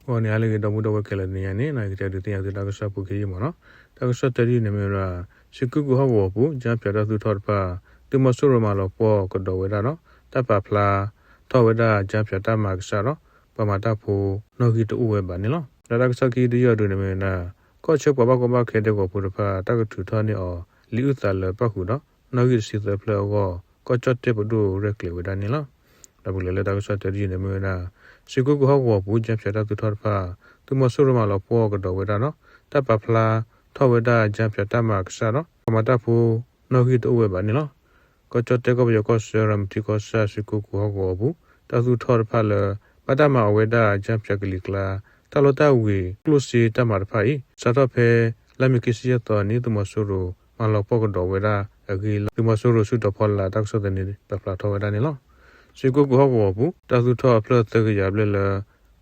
ဂီၤန့ၣ် ဟါလၢအဂ့ၤ ဒီပုၢ်ဒီဝဲၢ်ခဲလၢာ် တနံၤညါန့ၣ် ယကတဲဒုးသ့ၣ်ညါသုတၢ်ကစီၣ်ဖိခဲအံၤမ့ၢ်နီၤ. တၢ်ကစီၣ်တၢဒုန့ၣ်မ့ၢ်ဝဲဒၣ် စ့ၢ်ကီးကီၢ်ဟီၣ်ကဝီၤပူၤ ကၠၣ်ဖၠးတၢ်သူၣ်ထီၣ်တဖၣ် သုးမီၤစိရိၤမၤလီၤပှီၢ်ကဒီးဝဲဒၣ်ဒီး တၢ်ပာ်ဖျါထီၣ်ဝဲဒၣ် ကၠၣ်ဖၠးတၢ်မၤကစၢ်ဒီး ပှၤမၤတၢ်ဖိနီၣ်ဂံၢ်တအိၣ်ဝဲဘၣ်န့ၣ်လီၤ. ဒီးတၢ်ကစီၣ်ခံတယုၢ်အဒုန့ၣ်မ့ၢ်ဝဲဒၣ် ကီၢ်ဆၢပှၤဘၣ်ကီဘၣ်ခဲဒဲကဝီၤဖိတဖၣ် တၢ်ကထုးထီၣ်န့ၢ်အီၤ လံာ်အုၣ်သးလၢပၣ်ဃုာ်ဒီး နီၣ်ဂံၢ်တဆံသၢဖျၢၣ်အဂီၢ် ကီၢ်ကၠီၣ်တဲၣ်ပဒိၣ်ရဲၣ်ကျဲၤဝဲဒၣ်န့ၣ်လီၤ. ဒီးပကလဲၤလၢတၢ်ကစီၣ်တၢဒုန့ၣ်မ့ၢ်ဝဲဒၣ် စ့ၢ်ကီးကီၢ်ဟီၣ်ကဝီၤပူၤ ကၠၣ်ဖၠးတၢ်သူၣ်ထီၣ်တဖၣ် သုးမီၤစိရိၤမၤလီၤပှီၢ်ကဒီးဝဲဒၣ်ဒီး တၢ်ပာ်ဖျါထီၣ်ဝဲဒၣ် ကၠၣ်ဖၠးတၢ်မၤကစၢ်ဒီး ပှၤမၤတၢ်ဖိနီၣ်ဂံၢ်တအိၣ်ဝဲဘၣ်န့ၣ်လီၤ. ကီၢ်ကၠီၣ်တဲၣ်ကီၢ်ပယီၤကီၢ်ဆၢ ရၤမတံကီၢ်ဆၣ် စ့ၢ်ကီးကီၢ်ဟီၣ်ကဝီၤအပူၤ တၢ်သူၣ်ထီၣ်တဖၣ်လၢ ဘၣ်တၢ်မၤအီၤဝဲဒၣ် ကၠၣ်ဖၠးကလံၤကျါ တၢ်လီၢ်တၢ်ဝ့ၤကျိၣ်စ့တၢ်မၤတဖၣ်အံၤ စးထီၣ်ဖဲလါမ့ၤခံဆံယဲၢ်သီနံၤ သုးမီၤစိရိၤမၤလီၤပှီၢ်ကဒီးဝဲဒၣ်အဂ့ၢ်လၢ သုးမီၤစိရိၤဆူၣ်တီၤဖီလာ်တၢ်ကစီၣ်သန့ပာ်ဖျါထီၣ်ဝဲဒၣ်န့ၣ်လီၤ. စ့ၢ်ကီးကီၢ်ဟီၣ်ကဝီၤအပူၤ တၢ်သူၣ်ထီၣ်အဖျၢၣ်သၢကယၤဘျဲၣ်လၢ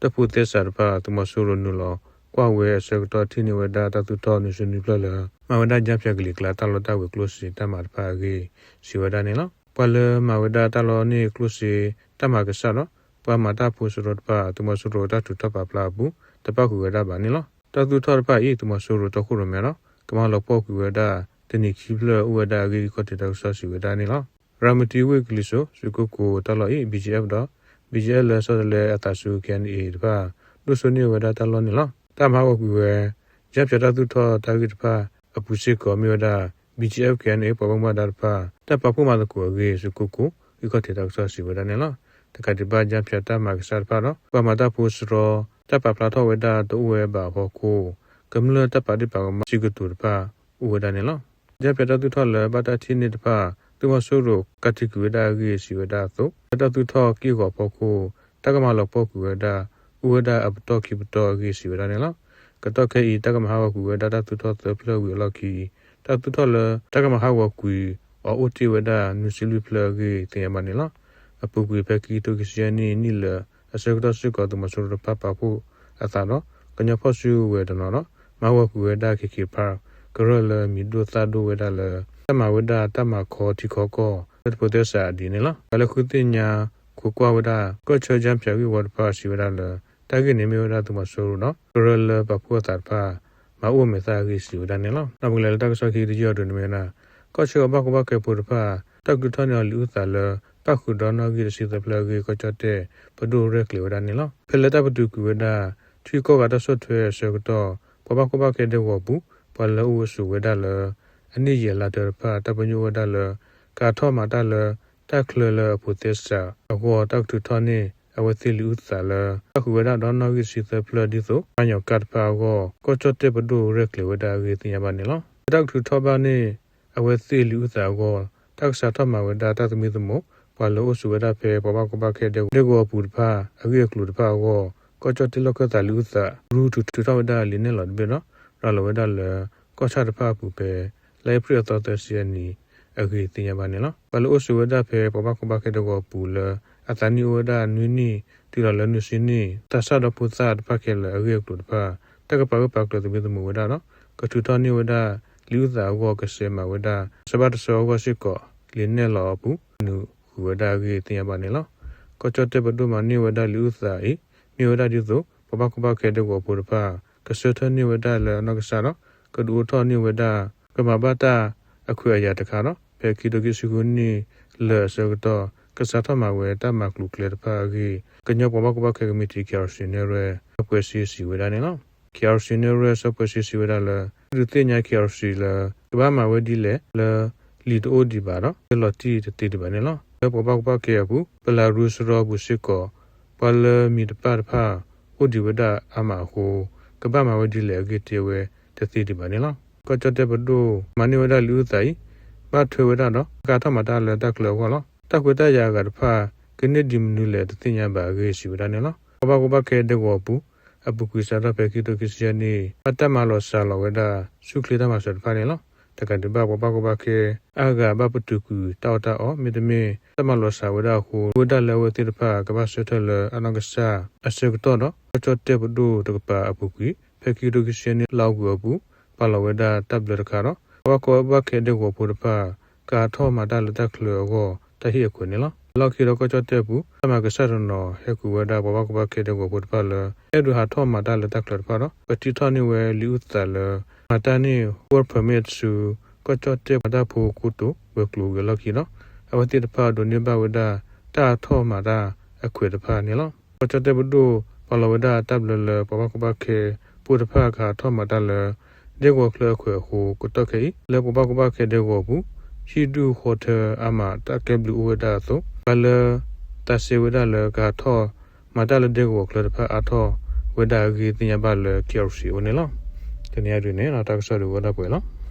တၢ်ဖိးသဲစးတဖၣ် သုးမီၤစိရိၤနုာ်လီၤကွၢ်ဝဲအဆၢကတီၢ် ထံၣ်န့ၢ်ဝဲဒၣ်တၢ်သူၣ်ထီၣ်နွံဆံနွံဖျၢၣ်လၢ မၤဝဲဒၣ် ကၠၣ်ဖၠးကလံၤကျါ တၢ်လီၢ်တၢ်ဝ့ၤကျိၣ်စ့တၢ်မၤတဖၣ်အဂ့ၢ် စံးဝဲဒၣ်န့ၣ်လီၤ. ပှၤလၢမၤဝဲဒၣ်တၢ်လီၢ်န့ၢ်ကျိၣ်စ့တၢ်မၤကစၢ်ဒီး ပှၤမၤတၢ်ဖိစရီတဖၣ် သုးမီၤစိရိၤတၢ်ထုးထီၣ်ပာ်ဖျါအပူၤ တပၣ်ဃုာ်ဝဲဒၣ်ဘၣ်န့ၣ်လီၤ. တၢ်သူၣ်ထီၣ်တဖၣ်အံၤ သုးမီၤစိရိၤတီခိၣ်ရိၣ်မဲဒီး ကမၤလီၤပှီၢ်ကွံာ်ဝဲဒၣ် တနံၤခံဖျၢၣ်အိၣ်ဝဲဒၣ်အဂ့ၢ် ကီၢ်တ့ၢ်တၢ်ကစီၣ်စံးဝဲဒၣ်န့ၣ်လီၤ. ရၤမတံဝ့ၢ်ကလံၤစိး စ့ၢ်ကီးကီၢ်တၢ်လီၢ်အံၤ BGF ဒီး BGF လၢဆီတလဲအသးဆူ KNA တဖၣ် ဒိၣ်စိန့ၢ်ဝဲဒၣ်တၢ်လီၢ်န့ၣ်လီၤ. တၢ်မၤဟးဂီၤကွံာ်ဝဲ ကၠၣ်ဖၠးတၢ်သူၣ်ထီၣ်တၢ်ဂ့ၢ်တဖၣ်အပူၤစ့ၢ်ကီး မ့ၢ်ဝဲဒၣ် BGF KNA ပှၤဘၣ်မူဘၣ်ဒါတဖၣ် တၢ်ပာ်ဖှိၣ်မၤသကိးအဂ့ၢ် စ့ၢ်ကီးကီၢ် ဂ့ၢ်ကီၢ်တ့ၢ်တၢ်ကစီၣ်စံးဝဲဒၣ်န့ၣ်လီၤ. တကးဒံးဘၣ် ကၠၣ်ဖၠးတၢ်မၤကစၢ်တဖၣ်ဒီး ပှၤမၤတၢ်ဖိစရီ တၢ်ပာ်ဖျါထီၣ်ဝဲဒၣ်တအိၣ်ဝဲဘၣ်အဖီခိၣ် ကမျၢၢ်တၢ်ပာ်ဒ့ၣ်ပာ်ကမၣ် စံးကတိၤတဖၣ် အိၣ်ဝဲဒၣ်န့ၣ်လီၤ. ကၠၣ်ဖၠးတၢ်သူၣ်ထီၣ်လၢဘၣ်တၢ်ထံၣ်န့ၢ်တဖၣ် သုးမီၤစိရိၤကးတံာ်ကွံာ်ဝဲဒၣ်အဂ့ၢ် စံးဝဲဒၣ်အသိး လၢတၢ်သူၣ်ထီၣ်က့ၢ်ဂီၤအဖီခိၣ် တၢ်ကမၤလီၤပှီၢ်ကွံာ်ဝဲဒၣ် အိၣ်ဝဲဒၣ်အပတီၢ်ခံပတီၢ်အဂ့ၢ် စံးဝဲဒၣ်န့ၣ်လီၤ. ကတီၢ်ခဲအံၤ တၢ်ကမၤဟးဂီၤကွံာ်ဝဲဒၣ်တၢ်သူၣ်ထီၣ်သၢဖျၢၣ်ဝံၤအလီၢ်ခံ တၢ်သူၣ်ထီၣ်လၢတၢ်ကမၤဟးဂီၤကွံာ်အီၤအိၣ်တ့ၢ်ဝဲဒၣ် နွံဆံလွံၢ်ဖျၢၣ်အဂ့ၢ် သ့ၣ်ညါဘၣ်န့ၣ်လီၤ. အပူၤကွံာ်ဖဲခံကထိခံဆံယဲၢ်နံၣ် နံၣ်လၢအဆၢကတီၢ်စ့ၢ်ကီး သုးမီၤစိရိၤတဖၣ်ပာ်ဖှိၣ်အသးဒီး ကညီဖီၣ်စုကဝဲၤတနီၤဒီး မၤဟးဂီၤကွံာ်ဝဲဒၣ် KK Park ကရၢၢ်လၢမံၤဒိၣ်သၣ်ဒိၣ်ဝဲဒၣ်လၢ တၢ်မၤဝဲဒၣ်တၢ်မၤခီထံခီကီၢ် လၢတၢ်ဖိးသဲစးအဒံးန့ၣ်လီၤ. ပှၤလၢဃုသ့ၣ်ညါခိးကွၢ်ဝဲဒၣ် ကီၢ်ဆၢကၠၣ်ဖၠးဂ့ၢ်ဝီတဖၣ် စံးဝဲဒၣ်လၢ တၢ်ဂ့ၢ်န့ၣ်မ့ၢ်ဝဲဒၣ်သုးမီၤစိရိၤဒီး ကရၢၢ်လၢပာ်ဖှိၣ်အသးတဖၣ် မၤအိၣ်မဲာ်သၣ်အဂ့ၢ် စံးဝဲဒၣ်န့ၣ်လီၤ. ဒီးပကလဲၤလၢတၢ်ကစီၣ်ခံတယုၢ်အဒုန့ၣ်မ့ၢ်ဝဲဒၣ် ကီၢ်ဆၢပှၤဘၣ်ကီဘၣ်ခဲဖိတဖၣ် တၢ်ကထုးထီၣ်န့ၢ်အီၤလံာ်အုၣ်သးလၢ ပၣ်ဃုာ်ဒီးနီၣ်ဂံၢ်တဆံသၢဖျၢၣ်အဂ့ၢ် ကီၢ်ကၠီၣ်တဲၣ်ပဒိၣ်ရဲၣ်ကျဲၤဝဲဒၣ်န့ၣ်လီၤ. ဖဲလၢတၢ်ပတုာ်ကွံာ်ဝဲဒၣ် ထံကီၢ်ဂၤတၢ်ဆီၣ်ထွဲအဆၢကတီၢ် ပှၤဘၣ်ကီဘၣ်ခဲဒဲကဝီၤအပူၤ ပှၤလၢအိၣ်ဂၢၢ်ဆိးဝဲဒၣ်လၢ အနံၣ်ယဲၢ်လါတၢတဖၣ် တၢ်ပညိၣ်အိၣ်ဝဲဒၣ်လၢ ကဟးထီၣ်မၤတၢ်လၢ တၢ်ချၢလၢအဖိးသဲစးအဂီၢ် တၢ်ကထုးထီၣ်န့ၢ်အဝဲသ့ၣ်လံာ်အုၣ်သးလၢ ပၣ်ဃုာ်ဝဲဒၣ်ဒီးနီၣ်ဂံၢ်တဆံသၢဖျၢၣ်ဒ်သိး ပှၤကညီကၢ်တဖၣ်အဂီၢ် ကီၢ်ကၠီၣ်တဲၣ်ပဒိၣ်ရဲၣ်ကျဲၤဝဲဒၣ်အဂ့ၢ် သ့ၣ်ညါဘၣ်န့ၣ်လီၤ. လၢတၢ်ကထုးထီၣ်ဘၣ်န့ၢ်အဝဲသ့ၣ်လံာ်အုၣ်သးအဂီၢ် တၢ်ကစးထီၣ်မၤဝဲဒၣ်တၢ်သမံသမိး ပှၤလၢအိၣ်ဆိးဝဲဒၣ်ဖဲပှၤဘၣ်ကီဘၣ်ခဲဒဲကဝီၤအပူၤတဖၣ် အဂ့ၢ်အကျိၤတဖၣ်အဂီၢ် ကီၢ်ကၠီၣ်တဲၣ်လီၢ်ခၢၣ်သးလံာ်အုၣ်သး ရူထုးထုးထီၣ်ဝဲဒၣ်လံာ်နဲၣ်လီၤတဘ့ၣ်ဒီး ရၤလီၤဝဲဒၣ်လၢ ကီၢ်ဆၣ်တဖၣ်အပူၤဖဲ လါအ့ဖြ့ၣ်အသီသၢဆံအနံၤအဂ့ၢ် သ့ၣ်ညါဘၣ်န့ၣ်လီၤ. ပှၤလၢအိၣ်ဆိးဝဲဒၣ်ဖဲပှၤဘၣ်ကီဘၣ်ခဲဒဲကဝီၤအပူၤလၢ အသးနံၣ်အိၣ်ဝဲဒၣ်နွံနံၣ် တုၤလီၤလၢနွံဆံနံၣ် သးစၢ်ဒီးဖိသၣ်တဖၣ်ခဲလၢာ်အဂ့ၢ်အကျိၤတဖၣ် တၢ်ကပာ်ဂၢၢ်ပာ်ကျၢၤသမံသမိးဝဲဒၣ်ဒီး ကထုးထီၣ်န့ၢ်ဝဲဒၣ်လံာ်အုၣ်သးအဂီၢ် ကဆဲးမၤဝဲဒၣ် ဆၢဘၣ်တဆၢအဂီၢ်စ့ၢ်ကီး လံာ်နဲၣ်လီၤအပူၤ နုာ်ဃုာ်ဝဲဒၣ်အဂ့ၢ် သ့ၣ်ညါဘၣ်န့ၣ်လီၤ. ကီၢ်ကၠီၣ်တဲၣ်ပဒိၣ်မၤန့ၢ်ဝဲဒၣ်လံာ်အုၣ်သးအံၤ မ့ၢ်ဝဲဒၣ်ဒ်သိး ပှၤဘၣ်ကီဘၣ်ခဲဒဲကဝီၤဖိတဖၣ် ကဆၢထၢၣ်န့ၢ်ဝဲဒၣ်လၢအနီၢ်ကစၢ်ဒီး ကဒုးအိၣ်ထီၣ်န့ၢ်ဝဲဒၣ် ကမၤဘၣ်တၢ်အခွဲးအယာ်တခါဒီး ဖဲခံကထိခံဆံဃုနံၣ်လၢာ်အဆၢကတီၢ် ကစးထီၣ်မၤဝဲတၢ်မၤကျိၤကျဲတဖၣ်အဂ့ၢ် ကညီပှၤဘၣ်ကီဘၣ်ခဲကမံးတံာ် KRC နဲၣ်ရွဲၣ် စီၤပှဲၤစ့စံးဝဲဒၣ်န့ၣ်လီၤ. KRC နဲၣ်ရွဲၣ် စီၤပှဲၤစ့စံးဝဲဒၣ်လၢ ဒုးသ့ၣ်ညါ KRC လၢ ကဘၣ်မၤဝဲဒ်လဲၣ်လၢ လံာ်တအိၣ်ဒံးဘၣ်ဒီး လၢလီၤတံၢ်တသ့ဒံးဘၣ်န့ၣ်လီၤ. လၢပှၤဘၣ်ကီဘၣ်ခဲအပူၤ ပလၤရူစရီပူၤစ့ၢ်ကီး ပှၤလၢမံၤတဖၣ်တဖၣ် အိၣ်ဒံးဝဲဒၣ်အါမးအဃိ ကဘၣ်မၤဝဲဒ်လဲၣ်အဂ့ၢ်တဲဝဲတသ့ဒံးဘၣ်န့ၣ်လီၤ. ကီၢ်ကၠီၣ်တဲၣ်ပဒိၣ် မၤန့ၢ်ဝဲဒၣ်လံာ်အုၣ်သးအံၤ ဘၣ်ထွဲဝဲဒၣ်ဒီး ကဟးထီၣ်မၤတၢ်လၢတၢ်ချၢအဂီၢ်လီၤ. တၢ်ခွဲးတၢ်ယာ်အဂၤတဖၣ် ကန့ၢ်ဒံးမနုၤလဲၣ်တသ့ၣ်ညါဘၣ်အဂ့ၢ် စံးဝဲဒၣ်န့ၣ်လီၤ. ပှၤဘၣ်ကီဘၣ်ခဲဒဲကဝီၤအပူၤ အပူၤကွံာ်စးထီၣ်ဖဲခံကထိခံဆံယဲၢ်နံၣ် ဘၣ်တၢ်မၤလီၤစှၤလီၤဝဲဒၣ် ဆူၣ်ချ့တၢ်မၤစၢၤတဖၣ်န့ၣ်လီၤ. တကးဒံးဘၣ် ပှၤဘၣ်ကီဘၣ်ခဲအါဂၤ ဘၣ်ပတုာ်ကွံာ်တၢ်အီၣ်တၢ်အီ မ့တမ့ၢ် တၢ်မၤလီၤစှၤဝဲဒၣ်အဃိ အိၣ်ဝဲဒၣ်လၢအဝဲသ့ၣ်တဖၣ် ကဘၣ်ဆၢထၢၣ်လၢအနီၢ်ကစၢ်အဆၢကတီၢ်ဒီး ကီၢ်ကၠီၣ်တဲၣ်ပဒိၣ်တကပၤအပူၤကွံာ် ဖဲခံကထိခံဆံယဲၢ်နံၣ် လါအီကူးအပူၤ ပာ်လီၤဝဲဒၣ်တၢ်ဘျၢတခါဒီး ပှၤဘၣ်ကီဘၣ်ခဲဒဲကဝီၤဖိတဖၣ် ကဟးထီၣ်မၤတၢ်လၢတၢ်ချၢအဂီၢ် တၢ်ဟ့ၣ်အခွဲးန့ၣ်လီၤ. လီၢ်ခံဒီးကီၢ်ကၠီၣ်တဲၣ်ပူၤ တၢ်မၤကဆှၣ်တနီၤ ဟဲဃုာ်ဝဲဒၣ်ပှၤဘၣ်ကီဘၣ်ခဲဒဲကဝီၤဖိတဖၣ်လၢ အဲၣ်ဒိးဟးထီၣ်မၤတၢ်လၢတၢ်ချၢတဖၣ်ဒီး ပထံၣ်ထီၣ်န့ၢ်ဝဲလံာ်အုၣ်သးလၢ မၤတၢ်န့ၢ် work permit ဆူ ကီၢ်ကၠီၣ်တဲၣ်မၤတၢ်ဖိကိတိာ်ဝဲၤကျိၤဝံၤအလီၢ်ခံဒီး အဝဲသ့ၣ်တဖၣ်ဒိးန့ၢ်ဘၣ်ဝဲဒၣ် တၢ်ဟးထီၣ်မၤတၢ်အခွဲးတဖၣ်န့ၣ်လီၤ. ကီၢ်ကၠီၣ်တဲၣ်ပဒိၣ် ပာ်လီၤဝဲဒၣ်တၢ်ဘျၢလၢ ပှၤဘၣ်ကီဘၣ်ခဲဖိတဖၣ်ကဟးထီၣ်မၤတၢ်လၢ ဒဲကဝီၤချၢအခွဲးအဃိ ကတီၢ်ခဲအံၤ လၢပှၤဘၣ်ကီဘၣ်ခဲဒဲကဝီၤပူၤ ဟံၣ်ဒူၣ်ဃီထၢအါမးတၢ်ကဲဘျုးအိၣ်ဝဲဒၣ်အသိး ပှၤလၢ သးစဲဝဲဒၣ်လၢကဟးထီၣ်မၤတၢ်လၢဒဲကဝီၤချၢတဖၣ်အါထီၣ်ဝဲဒၣ်အဂ့ၢ်သ့ၣ်ညါဘၣ်လၢ KRC အအိၣ်န့ၣ်လီၤ. တနံၤအံၤဒုးန့ၣ် တၢ်ကစီၣ်ဒုးအိၣ်ဒၣ်ပှဲၤလီၤ.